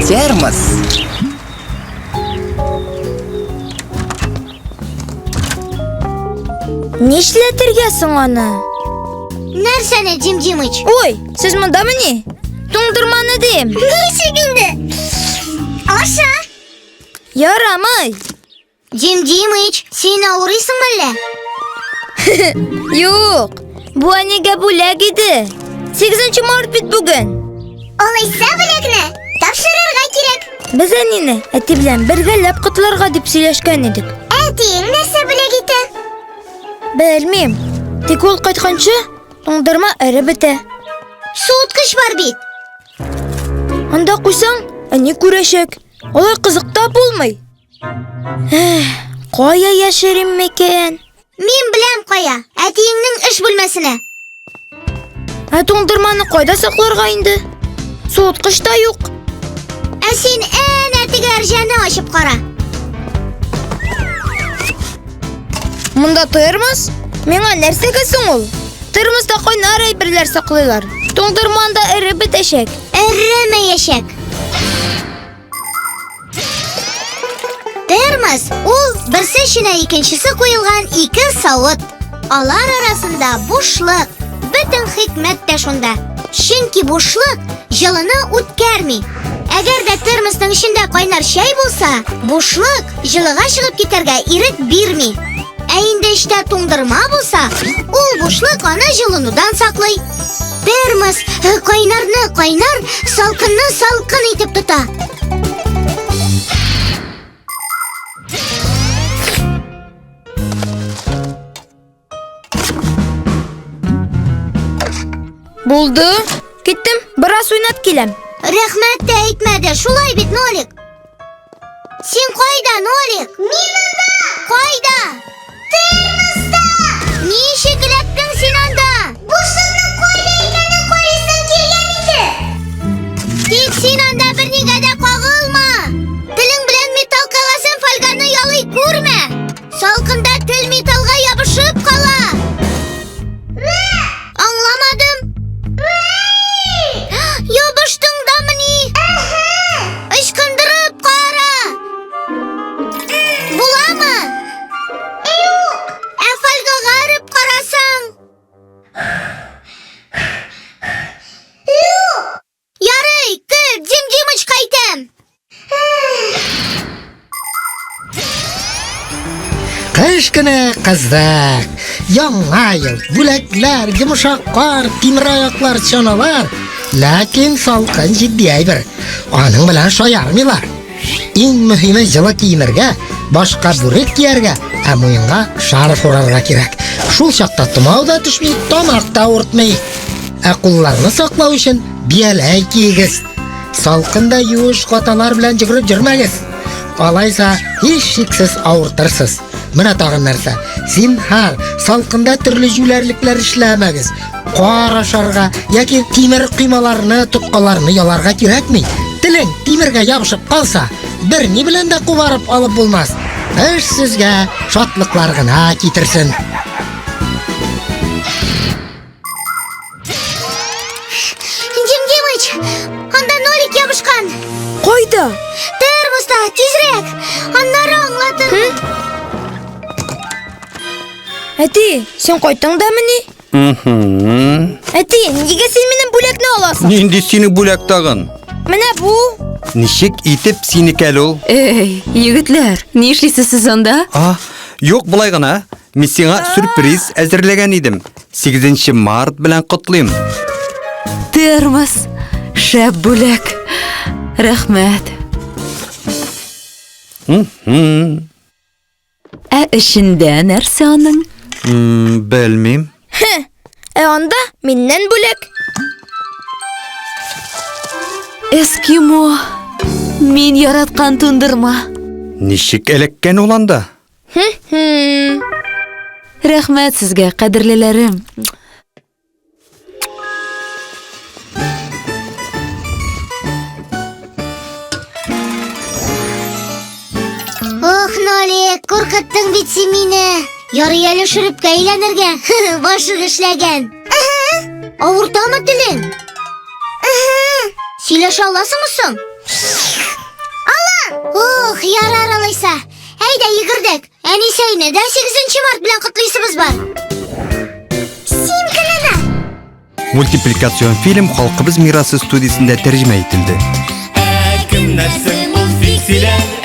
Термос. Нишләтергә соң аны? Нәрсәне, Дим Димыч? Ой, сез мондамыни? Туңдырманы дим. Ничек инде? Аша! Ярамый. Дим Димыч, син авырыйсың мәллә? Юк, бу әнигә бүләк иде. 8 март бит бүген. Алайса бүләкне тапшырырга кирәк. Без әнине әти белән бергәләп котларга дип сөйләшкән идек. Әтиең нәрсә бүләк итә? Белмим. Тик ул кайтканчы туңдырма эреп бетә. Суыткыч бар бит. Анда куйсаң, әни күрәчәк. Алай кызык та булмый. Эх, кая яшерим микән? Мин беләм кая. Әтиеңнең эш бүлмәсенә. Ә туңдырманы кайда сакларга инде? Суыткыч та юк. Ә син әнә теге әрҗәне ачып кара. Монда термос? Миңа нәрсәгә соң ул? Термоста кайнар әйберләр саклыйлар. Туңдырма анда эреп бетәчәк. Эремәячәк. Термос ул берсе эченә икенчесе куелган ике савыт. Алар арасында бушлык. Бөтен хикмәт тә шунда. Чөнки бушлык җылыны үткәрми. Әгәр дә термосның эчендә кайнар чәй булса, бушлык җылыга чыгып китәргә ирек бирми. Ә инде эчтә туңдырма булса, ул бушлык аны җылынудан саклый. Термос э, кайнарны кайнар, салкынны салкын итеп тота. Булды. Киттем, бераз уйнап киләм. Рәхмәт тә әйтмәде, шулай бит, Нолик? Син кайда, Нолик? Мин анда! Кайда? Термоста! Ничек эләктең син анда? Бушлыкның кайда икәнен карыйсым килгән иде. Тик син анда бернигә дә кагылма. Телең белән металл кагазын фольганы ялый күрмә. Салкында тел металлга ябышып кала. Аңламадым. Ябыштың дамыни? Ычкындырып кара. Буламы? Юк. Ә фольгага өреп карасаң? Юк. Ярый, кер, Дим Димычка әйтәм. Кыш көне кызык. Яңа ел, бүләкләр, йомшак кар, тимер аяклар, чаналар. Ләкин салкын җитди әйбер. Аның белән шаярмыйлар. Иң мөһиме җылы киенергә, башка бүрек кияргә, ә муенга шарф урарга кирәк. Шул чакта томау да төшми, тамак та авыртмый. Ә кулларны саклау өчен бияләй киегез. Салкында юеш каталар белән йөгереп йөрмәгез. Алайса, һичшиксез авыртырсыз. Менә тагын нәрсә. Зинһар, салкында төрле җүләрлекләр эшләмәгез. Кар ашарга яки тимер коймаларны, тоткаларны яларга кирәкми. Телең тимергә ябышып калса, бер ни белән дә кубарып алып булмас. Эш сезгә шатлыклар гына китерсен. Дим Димыч, анда нолик ябышкан. Кайда? Термоста, тизрәк. Аннары аңлатырмын. Әти, син кайттың да мени? Әти, нигә син минем бүләкне аласың? Нинди синең бүләк тагын? Менә бу. Ничек итеп синеке әле ул? Эй, егетләр, ни эшлисез сез анда? А, юк, болай гына. Мин сиңа сюрприз әзерләгән идем. 8 март белән котлыйм. Термос, шәп бүләк. Рәхмәт. Ә эчендә нәрсә аның? Белмим. Ә анда миннән бүләк. Эскимо. Мин яраткан тундырма. Ничек эләккән ул анда? Рәхмәт сезгә, кадерлеләрем. Ох, Нолик, куркыттың бит син мине. Ярый әле шөрепкә әйләнергә башың эшләгән. Авыртамы телең? Сөйләшә аласыңмы соң? Ух, ярар алайса. Әйдә, йөгердек. Әнисәйне дә 8 март белән котлыйсыбыз бар. Симканы да. Мультипликацион фильм Халкыбыз мирасы студиясендә тәрҗемә ителде. Ә кемнәр соң ул фиксиләр?